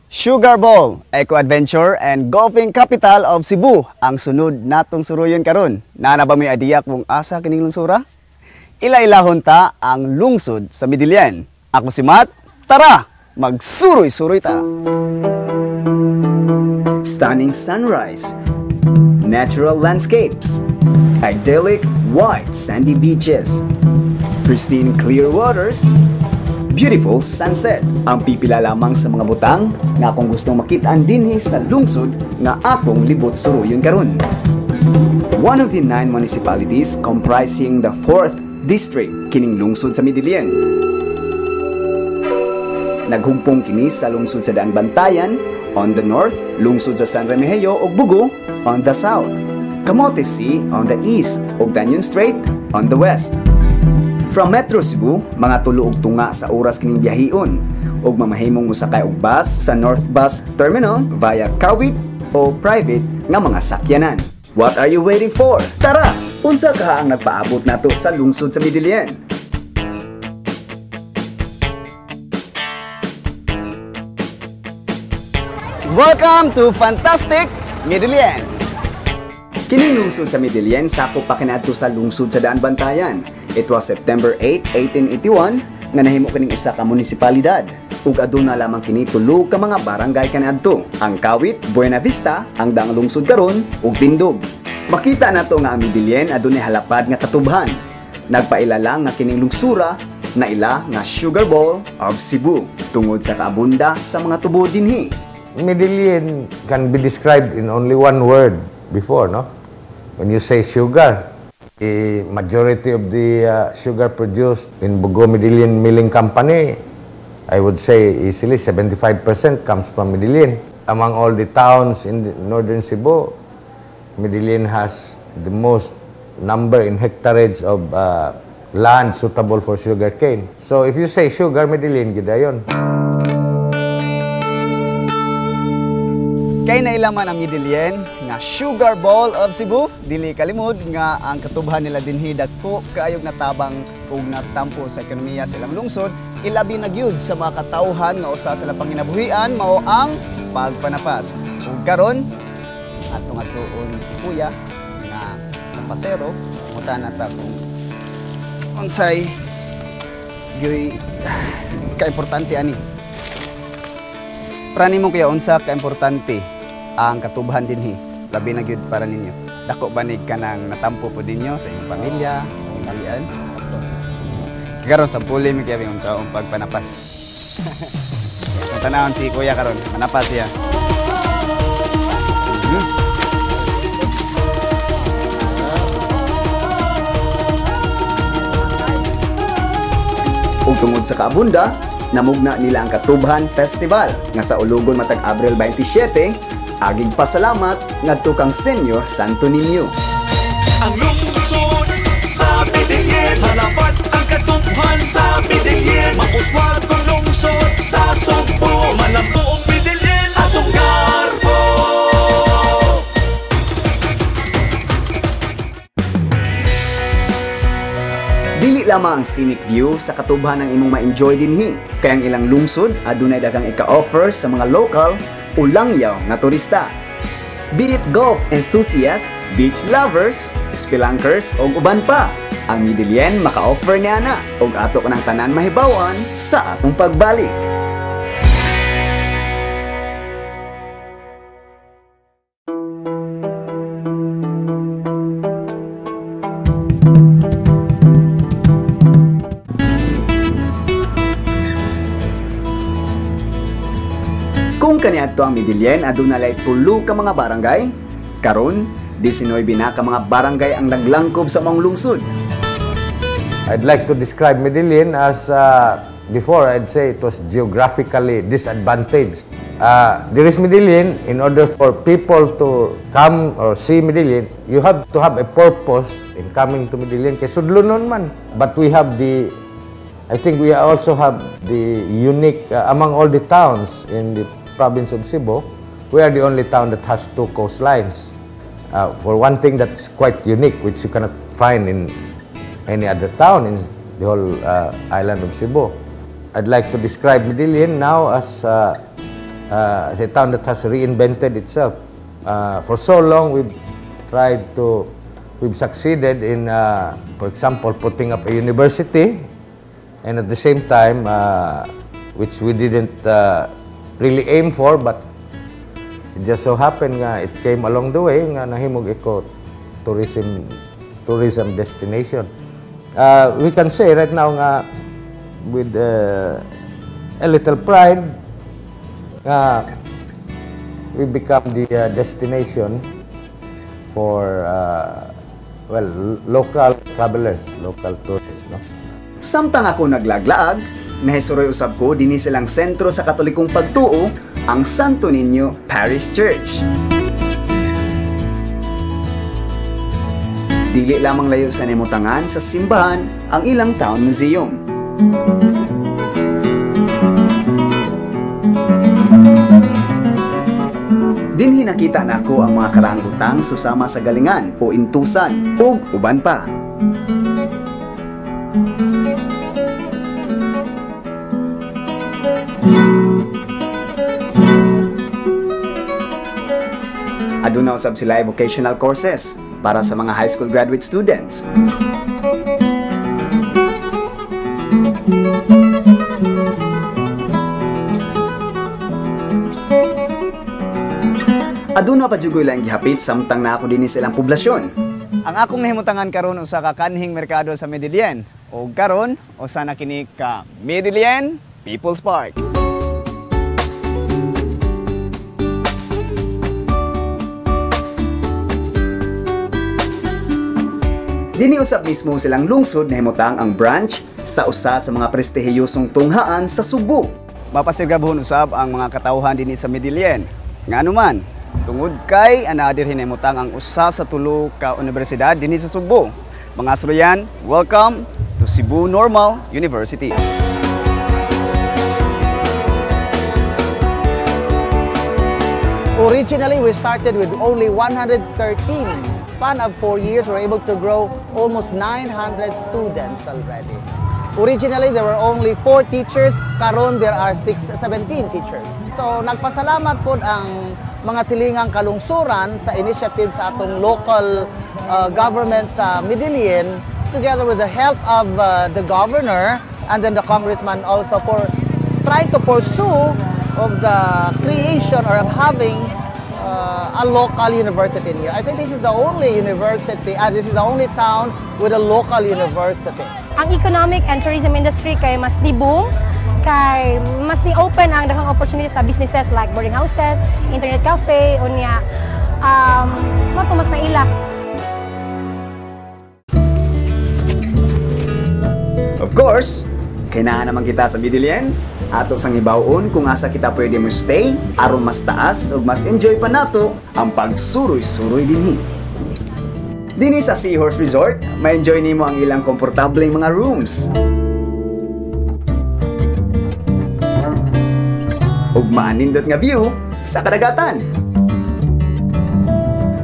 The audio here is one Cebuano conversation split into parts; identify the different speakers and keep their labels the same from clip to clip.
Speaker 1: Sugar Bowl, Eco Adventure and Golfing Capital of Cebu ang sunod natong suruyon karon. Naa na ba moy idea kung asa kining lungsura? Ila-ilahon ta ang lungsod sa Medellin. Ako si Matt, tara, magsuroy-suroy ta.
Speaker 2: Stunning sunrise, natural landscapes, idyllic white sandy beaches, pristine clear waters, beautiful sunset. Ang pipila lamang sa mga butang nga akong gustong makitaan dinhi sa lungsod nga akong libot suruyon karon. One of the nine municipalities comprising the 4th district kining lungsod sa Medellin. Naghugpong kini sa lungsod sa Daanbantayan on the north, lungsod sa San Remigio ug Bogo on the south, Camotes Sea on the east ug Tañon Strait on the west. From Metro Cebu, mga tulo og tunga sa oras kining biyahion ug mamahimong mosakay og bus sa North Bus Terminal via Kawit o private nga mga sakyanan. What are you waiting for? Tara! Unsa kaha ang nagpaabot nato sa lungsod sa Medellin?
Speaker 1: Welcome to Fantastic Medellin!
Speaker 2: Kining lungsod sa Medellin sakop pa kaniadto sa lungsod sa Daanbantayan. It was September 8, 1881 nga nahimo kining usa ka munisipalidad. Ug aduna lamang kini tulo ka mga barangay kaniadto: ang Kawit, Buena Vista, ang daang lungsod karon ug Tindog. Makita nato nga ang Medellin adunay halapad nga katubhan. Nagpaila lang nga kining lungsura naila nga Sugar Bowl of Cebu tungod sa kaabunda sa mga tubo dinhi.
Speaker 3: Medellin can be described in only one word before, no? When you say sugar, the majority of the sugar produced in Bogo Medellin Milling Company, I would say easily 75% comes from Medellin. Among all the towns in the northern Cebu, Medellin has the most number in hectares of land suitable for sugar cane. So if you say sugar, Medellin, gyud ayon.
Speaker 1: Kay naila man ang Medellin nga Sugar Bowl of Cebu, dili kalimod nga ang katubhan nila dinhi dagko kaayog natabang ug natampo sa ekonomiya sa ilang lungsod, ilabi na gyud sa mga katawhan nga usa sa ilang panginabuhian mao ang pagpanapas. Ug karon atong atuon si Kuya nga napasero, mutana ta kung unsay gyoy kaimportante ani. Para nimo, kuya, unsa kaimportante ang katubhan dinhi? Labi na gyud para ninyo. Dako ba ni kanang natampo po ninyo sa inyong pamilya, inyong kalian? Karon sampuli mi kaya unsa ang pagpanapas. Ang tanawon si kuya karon, manapas siya.
Speaker 2: Ug tungod sa kaabunda, namugna nila ang Katubhan Festival nga sa ulugon matag Abril 27, agig pasalamat ngadto kang Senyor Santo Niño.
Speaker 4: Ang lungsod sa Medellin, halapat ang katubhan sa Medellin, mauswag ang lungsod sa Sugbo, malambo ang Medellin atong garbo.
Speaker 2: Dili lamang ang scenic view sa katubhan ang imong ma-enjoy dinhi, kay ang ilang lungsod adunay daghang ika-offer sa mga local o langyaw nga turista. Be it golf enthusiast, beach lovers, spelunkers o uban pa, ang Medellin maka-offer niya na og ato kanang tanan mahibawan sa atong pagbalik. Kung kaniadto ang Medellin aduna lay tulo ka mga barangay, karon 19 na ka mga barangay ang naglangkob sa maong lungsod.
Speaker 3: I'd like to describe Medellin as, before I'd say it was geographically disadvantaged. There is Medellin, in order for people to come or see Medellin, you have to have a purpose in coming to Medellin, kay sudlonon man. But we have the, I think we also have the unique, among all the towns in the province of Cebu, we are the only town that has two coastlines. For one thing that's quite unique, which you cannot find in any other town in the whole island of Cebu. I'd like to describe Medellin now as It's a town that has reinvented itself. For so long, we've succeeded in, for example, putting up a university, and at the same time, which we didn't really aim for, but it just so happened nga it came along the way nga nahimog eco tourism destination. We can say right now nga with a little pride nga we become the destination for well, local travelers, local tourists, no?
Speaker 2: Samtang ako naglaglaag, nahisuroy usab ko dinhi silang sentro sa Katolikong pagtuo, ang Santo Niño Parish Church. Dili lamang layo sa nahimutangan sa simbahan ang ilang town museum. Dinhi nakita nako ang mga karaang butang susama sa galingan o intusan ug uban pa. Aduna usab sila vocational courses para sa mga high school graduate students. Aduna pa jugoy lang gihapit samtang naa ko dinhi sa ilang poblasyon.
Speaker 1: Ang akong nahimutangan karon usa ka kanhing merkado sa Medellin. Og karon usa na kini ka Medellin People's Park.
Speaker 2: Dinhi usab mismo silang lungsod nahimutang ang branch sa usa sa mga prestihiyosong tunghaan sa Sugbo.
Speaker 1: Mapasigrabhon usab ang mga katawhan dinhi sa Medellin. Ngano man, tungod kay ana diri nahimutang ang usa sa tulo ka unibersidad dinhi sa Sugbo. Mga suluyan, welcome to Cebu Normal University.
Speaker 5: Originally, we started with only 113. Span of 4 years, we were able to grow almost 900 students already. Originally, there were only 4 teachers. Karon, there are 17 teachers. So, nagpasalamat po ang mga silingang kalungsuran sa initiative sa atong local government sa Medellin, together with the help of the governor and then the congressman also for trying to pursue of the creation or of having a local university in here. I think this is the only university, this is the only town with a local university.
Speaker 6: Ang economic and tourism industry kay mas ni-boom, kay mas ni-open ang daghang opportunities sa businesses like boarding houses, internet cafe, unya, mo mas naila.
Speaker 2: Of course, kailangan naman kita sa Medellin. Ato sang hibaw-on kung asa kita pwede mo stay aron mas taas ug mas enjoy pa nato ang pagsuroy-suroy dinhi. Dinhi sa Seahorse Resort, ma-enjoy nimo ang ilang komportableng mga rooms. Ug maanindot nga view sa kadagatan.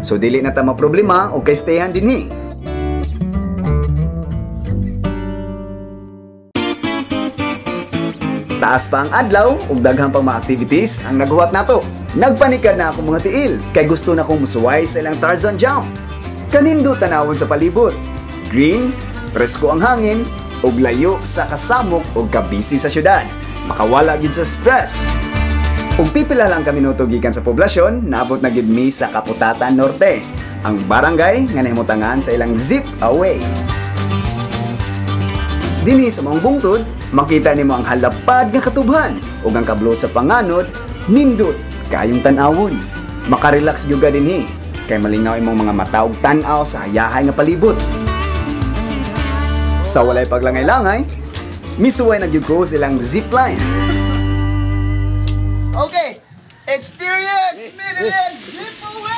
Speaker 2: So dili na ta maproblema og kay stayhan dinhi. Taas pa ang adlaw ug daghang pang mga activities ang naghuwat nato. Nagpanikad na akong mga tiil kay gusto na kong musuway sa ilang Tarzan jump. Kanindo tanawon sa palibot. Green, presko ang hangin ug layo sa kasamok ug kabisi sa syudad. Makawala gyud sa stress. Ug pipila lang ka minuto gikan sa poblasyon, naabot na gyud mi sa Kaputatan Norte, ang barangay nga nahimutangan sa ilang zip away. Dinhi sa maong bungtod, makita nimo ang halapad nga katubhan ug ang kablo sa panganod, nindot kayong tan-awon. Makarelax gyud ka dinhi kay malingaw imong mga mata ug tan-aw sa hayahay nga palibot. Sa walay paglangay-langay, misuway na gyud ko silang zipline.
Speaker 1: Okay, experience Medellin Zip Away!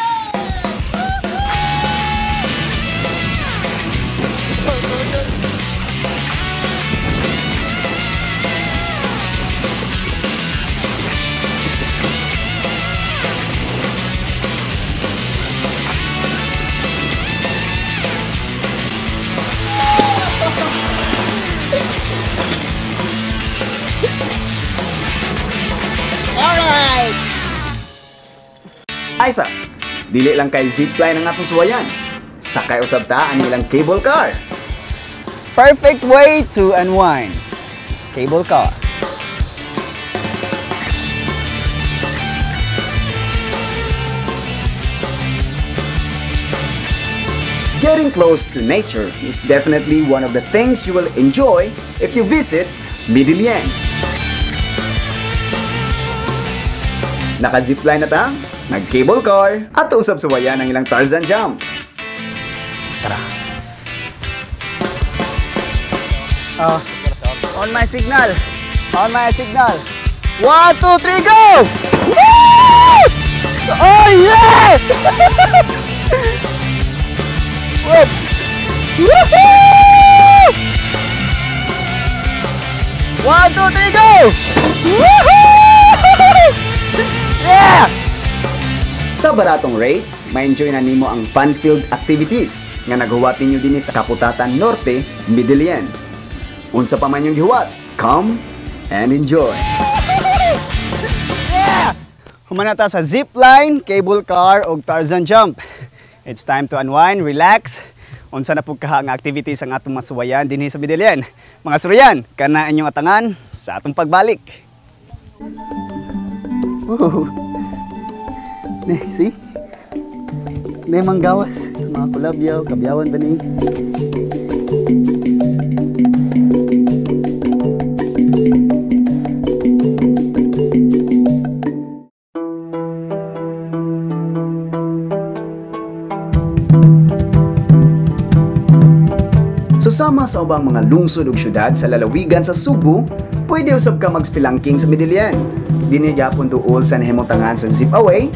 Speaker 5: All right.
Speaker 2: Ay sa, dili lang kay zipline ang atong suwayan. Sakay usab ta ang ilang cable car.
Speaker 1: Perfect way to unwind. Cable car.
Speaker 2: Getting close to nature is definitely one of the things you will enjoy if you visit Medellin. Naka-zipline na ta, nag-cable car, at usab suwayan ang ilang Tarzan jump.
Speaker 1: Tara. On my signal. On my signal. 1, 2, 3, go! Woo! Oh yeah! Whoops! Woohoo! 1, 2, 3, go! Woohoo! Yeah!
Speaker 2: Sa baratong rates, ma-enjoy na nimo ang fun-filled activities nga naghuwat ninyo dinhi sa Kaputatan Norte, Medellin. Unsa pa man yung gihuwat, come and enjoy.
Speaker 1: Yeah! Human na ta sa zipline, cable car ug Tarzan jump. It's time to unwind, relax. Unsa na pug kaha nga activities ang atong masuwayan dinhi sa Medellin. Mga suriyan, kana inyong atangan sa atong pagbalik. Woo. Ne, see? Ne manggawas, mga kulabyaw, kabyawan ba ni?
Speaker 2: Susama sa ubang mga lungsod ug syudad sa lalawigan sa Subo, pwede usab ka magspelunking sa Medellin. Dinhi gyapon duol sa nahimutangan sa Zip Away,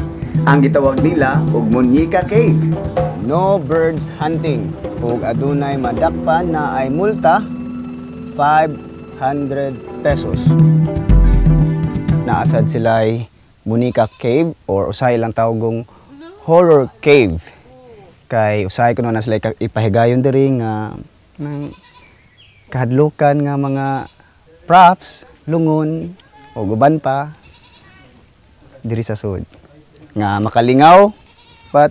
Speaker 2: ang gitawag nila og Muñeca Cave.
Speaker 1: No birds hunting. Ug adunay madakpan na ay multa 500 pesos. Naasad sila'y Muñeca Cave or usahay lang tawgong Horror Cave. Kay usahay kuno na sila ipahigayon diri nga ng kahadlukan nga mga props, lungon o guban pa diri sa sud. Nga makalingaw but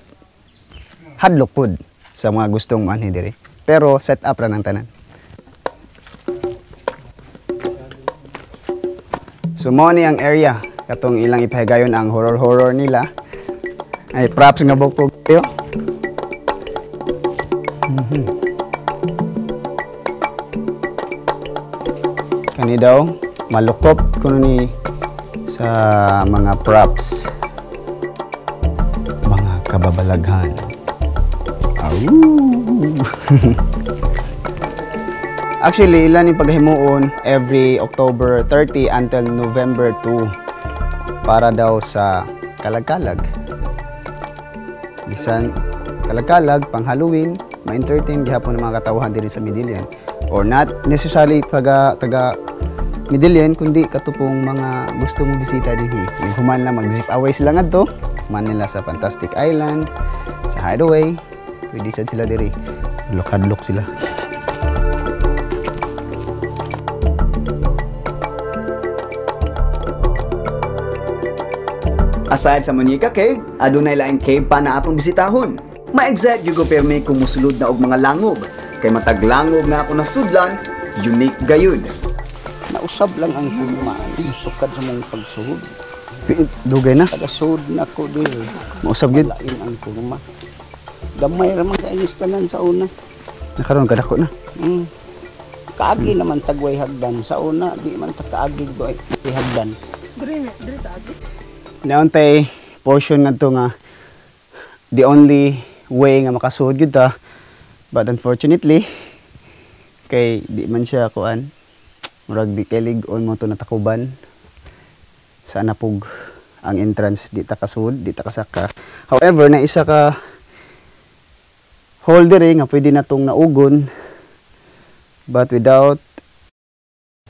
Speaker 1: hadlok pud sa mga gustong maanhi diri. Pero set up ra ng tanan. So mao ni ang area katong ilang ipahigayon ang horror-horror nila. Ay props nga bukog kayo. Kani daw malukop kuno ni sa mga props. Mga kababalaghan. Au! Actually, ilan yung paghimuon every October 30 until November 2 para daw sa kalagkalag. Bisan kalagkalag, pang Halloween, ma-entertain gihapon ng mga katawhan diri sa Medellin. Or not necessarily taga Medellin, kundi katupong mga gusto mong bisita dinhi. Human lang mag-zip away sila ngadto, human nila sa Fantastic Island, sa Hideaway, pwede sad sila diri. Lokadlok sila.
Speaker 2: Aside sa Muñeca Cave, adunay laing cave pa na atong bisitahon. Ma-excite gyud ko pirmi kung musulod na og mga langob. Kay matag langob nga ako nasudlan, unique gayud.
Speaker 7: Nausab lang ang gugma, sukad sa mong pagsuhod.
Speaker 1: Dugay na?
Speaker 7: Taga-suhod na ko diri.
Speaker 1: Mausab gyud?
Speaker 7: Malain ang kurma. Gamay ra man kainis tanan sa una.
Speaker 1: Nakaroon ka dako na?
Speaker 7: Kaagi naman tagway hagdan. Sa una, di man ta kaagi gway hagdan.
Speaker 1: Diri ta agi. Naontay portion ngadto nga the only way nga makasuhod gyud ta, but unfortunately kay di man siya kuan, murag di kay lig-on mo to natakuban sa napug ang entrance, di ta kasuhod, di ta kasaka. However, na isa ka hole diri nga pwede na tong naugon, but without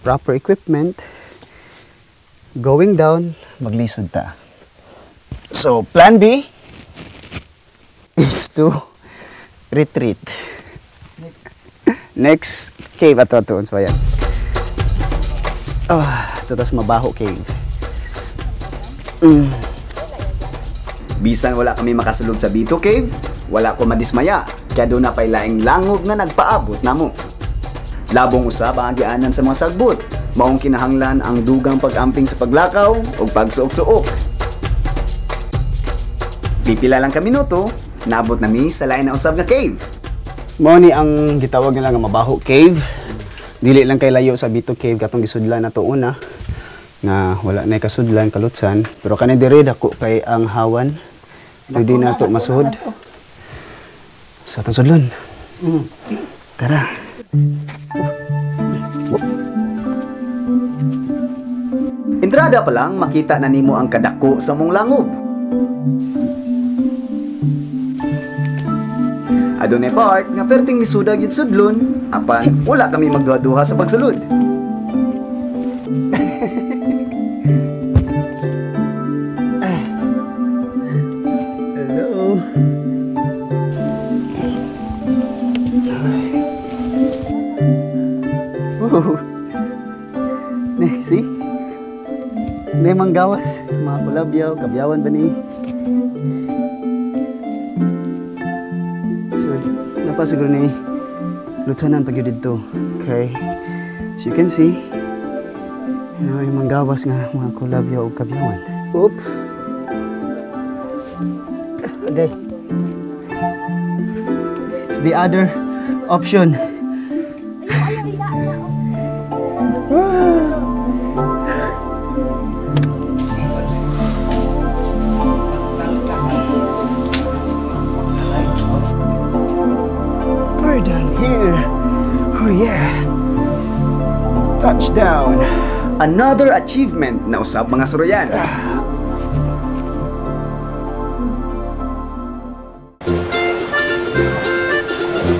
Speaker 1: proper equipment going down, maglisod ta. So plan B is to retreat. Next cave ato ato unsa yan. Ito tas mabaho cave.
Speaker 2: Bisan wala kami makasulod sa Bito Cave, wala ko madismaya, kaya doon na pa'y laing langob nga nagpaabot namo. Labong usab ang agianan sa mga sagbot, maong kinahanglan ang dugang pag-amping sa paglakaw o pagsuok-suok. Pipila lang ka minuto, naabot na mi sa lain na usab nga cave.
Speaker 1: Mao ni ang gitawag nila nga Mabaho Cave. Dili lang kay layo sa Bito Cave katong gisudlan nato una nga wala na kasudlan kalutsan, pero kani diri dako kay ang hawan. Pwede na to masuhod. Sa atong sudlon. Tara.
Speaker 2: Entrada pa lang makita na nimo ang kadako sa mong langob. Adunay part nga perting lisuda gyud sudlon, apan wala kami magduha-duha sa pagsulod.
Speaker 1: Hello. Oh. Ne, see? Ne manggawas, mga kulabyaw, kabyawan ba ni? So, napa siguro ni lutanan pag dito. Okay. As you can see, yung manggawas nga mga kulabyaw o kabyawan. Oop. Okay. It's the other option. We're done here. Oh yeah. Touchdown.
Speaker 2: Another achievement na usab mga suroyan.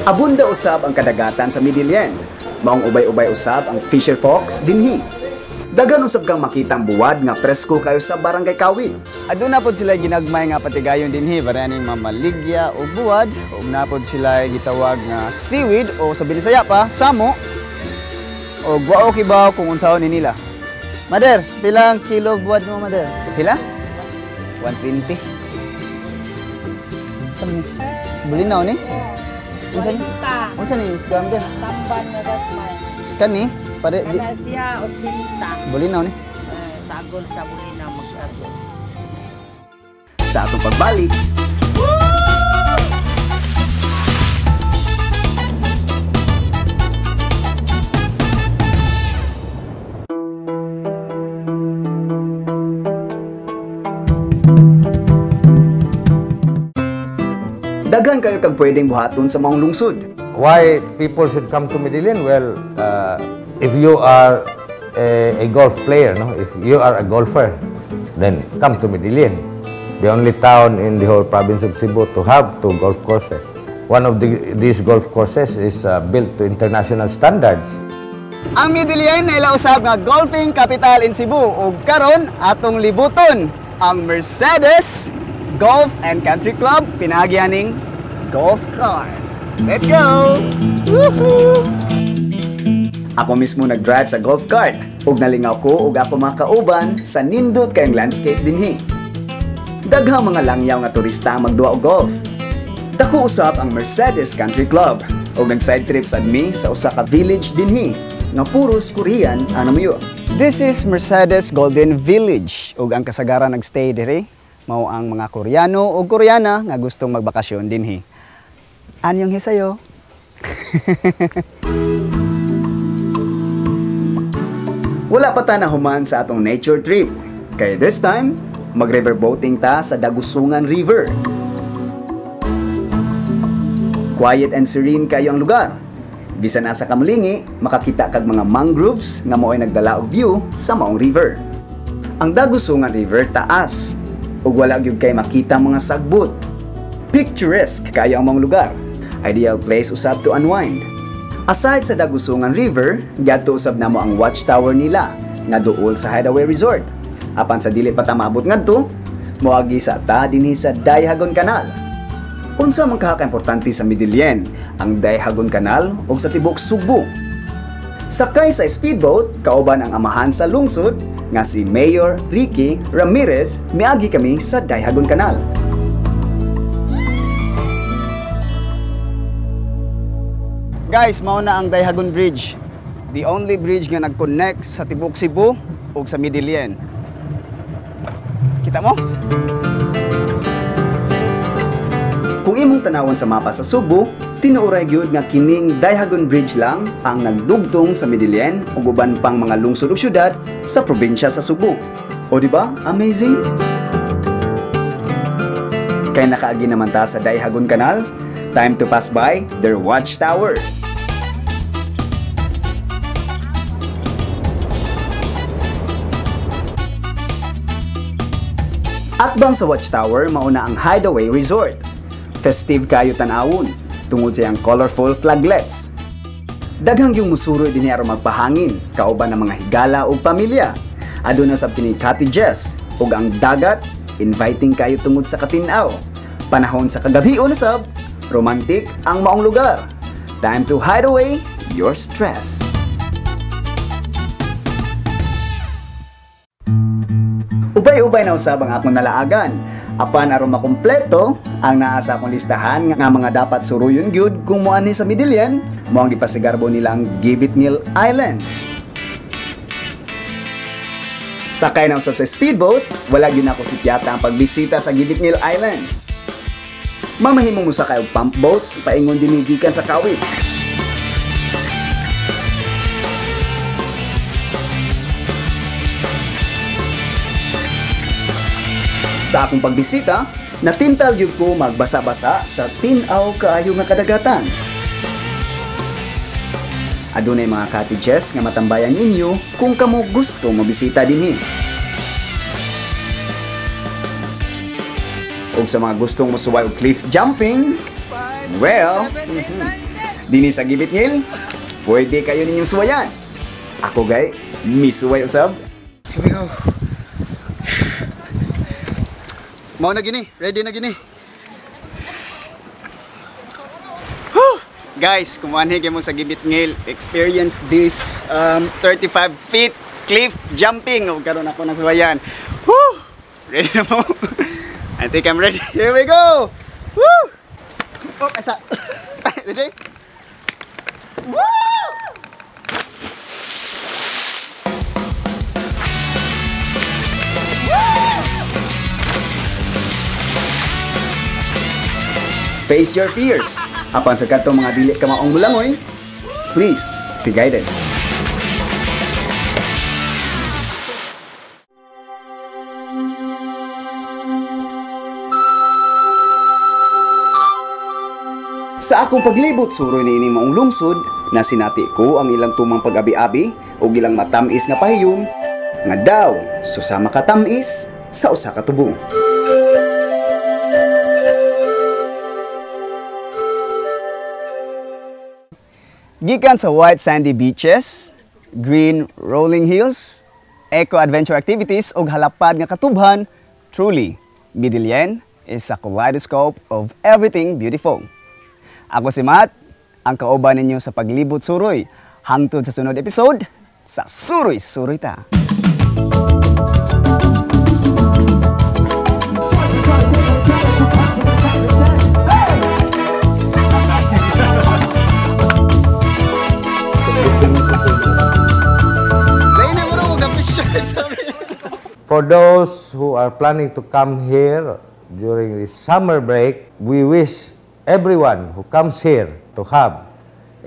Speaker 2: Abunda usab ang kadagatan sa Medellin. Maong ubay-ubay usab ang fisher folks dinhi. Dagan usab kang makitang buwad nga presko kayo sa Barangay Kawit.
Speaker 1: Aduna pod sila ginagmay nga patigayon dinhi, varianing mamaligya o buwad, ug napod sila gitawag nga seaweed o sa Binisaya pa, samo. O wa kibaw kung unsaon ni nila. Mader, pilang kilo buwad mo, Mader? Pila? 120. Saan ni? Bulinaw ni? Unsa ni? Unsa ni isda, Mader?
Speaker 8: Tamban nga gatman.
Speaker 1: Kani? Pare di
Speaker 8: Kana siya 80.
Speaker 1: bulinaw ni.
Speaker 8: Sagol sa bulinaw magsagol.
Speaker 2: Sa atong pagbalik, daghan kayo kag pwedeng buhaton sa maong lungsod.
Speaker 3: Why people should come to Medellin? Well, if you are a golf player, no? If you are a golfer, then come to Medellin. The only town in the whole province of Cebu to have two golf courses. One of these golf courses is built to international standards.
Speaker 1: Ang Medellin na ilausab nga golfing capital in Cebu ug karon atong libuton ang Mercedes Golf and Country Club pinaagyaning golf cart. Let's go! Woohoo!
Speaker 2: Ako mismo nag-drive sa golf cart ug nalingaw ko ug ako mga kauban sa nindot kayong landscape dinhi. Daghang mga langyaw nga turista ang magduwa og golf. Dako usab ang Mercedes Country Club ug nag-side trip sad mi sa usa ka village dinhi nga puros Korean ang namuyo.
Speaker 1: This is Mercedes Golden Village ug ang kasagaran nagstay diri mao ang mga Koreano o Koreana nga gustong magbakasyon dinhi. Anyong hesayo.
Speaker 2: Wala pa ta nahuman sa atong nature trip. Kaya this time, mag-river boating ta sa Dagusungan River. Quiet and serene kayo ang lugar. Bisan asa ka mulingi, makakita kag mga mangroves nga mao'y nagdala og view sa maong river. Ang Dagusungan River taas ug wala gyud kay makita mga sagbot. Picturesque kayo ang maong lugar. Ideal place usab to unwind. Aside sa Dagusungan River, gadto usab namo ang watchtower nila nga duol sa Hideaway Resort. Apan sa dili pa ta maabot ngadto, moagi sa ta dinhi sa Dayhagon Canal. Unsa man kaha-importante sa Medellin ang Dayhagon Canal ug sa tibuok Sugbo? Sakay sa speedboat, kauban ang amahan sa lungsod nga si Mayor Ricky Ramirez, miagi kami sa Dayhagon Canal.
Speaker 1: Guys, mao na ang Dayhagon Bridge. The only bridge nga nag-connect sa tibok Cebu ug sa Medellin. Kita mo?
Speaker 2: Kung imong tanawon sa mapa sa Subo, tinuoray gyud nga kining Dayhagon Bridge lang ang nagdugtong sa Medellin ug uban pang mga lungsod ug syudad sa probinsya sa Subo. O di ba? Amazing. Kay nakaagi naman ta sa Dayhagon Canal, time to pass by their watchtower. Atbang sa watchtower, mauna ang Hideaway Resort. Festive kayo tan-awon, tungod sa iyang colorful flaglets. Daghang yung musuroy dinhi aron magpahangin, kauban ng mga higala ug pamilya. Aduna sab kini cottages ug ang dagat, inviting kayo tungod sa katin-aw. Panahon sa kagabhion sab, romantic ang maong lugar. Time to hide away your stress. Ubay-ubay na usab ang akong nalaagan. Apan aron makumpleto ang naa sa akong listahan nga mga dapat suruyon gyud kung moanhi sa Medellin, mao ang gipasigarbo nilang Gibitngil Island. Sakay na usab sa speedboat, wala gyud nako sipyata ang pagbisita sa Gibitngil Island. Mamahimong mosakay og pump boats paingon dinhi gikan sa Kawit. Sa akong pagbisita, natintal gyud ko magbasa-basa sa tin-aw kaayo nga kadagatan. Adunay mga cottages nga matambayan ninyo kung kamo gusto mobisita dinhi. Ug sa mga gustong mosuway og cliff jumping, well, dinhi sa Gibitngil, pwede kayo ninyong suwayan. Ako gay, misuway usab.
Speaker 1: Here we go. Mao na gini, ready na gini. Whew! Guys, kung anhi mo sa Gibitngil, experience this 35 feet cliff jumping. Og karon ako nasuwayan. Whew! Ready na mo? I think I'm ready. Here we go. Woo! Oh, asa. Ready? Woo!
Speaker 2: Face your fears. Apan sa kadtong mga dili ka maong mulangoy, please be guided. Sa akong paglibot suroy niini maong lungsod, nasinati ko ang ilang tumang pag-abi-abi ug ilang matamis nga pahiyom nga daw susama katamis sa usa ka tubo.
Speaker 1: Gikan sa white sandy beaches, green rolling hills, eco-adventure activities ug halapad nga katubhan, truly, Medellin is a kaleidoscope of everything beautiful. Ako si Matt, ang kauban ninyo sa paglibot suroy. Hangtod sa sunod episode, sa Suroy Suroy Ta.
Speaker 3: For those who are planning to come here during the summer break, we wish everyone who comes here to have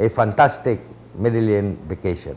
Speaker 3: a fantastic Medellin vacation.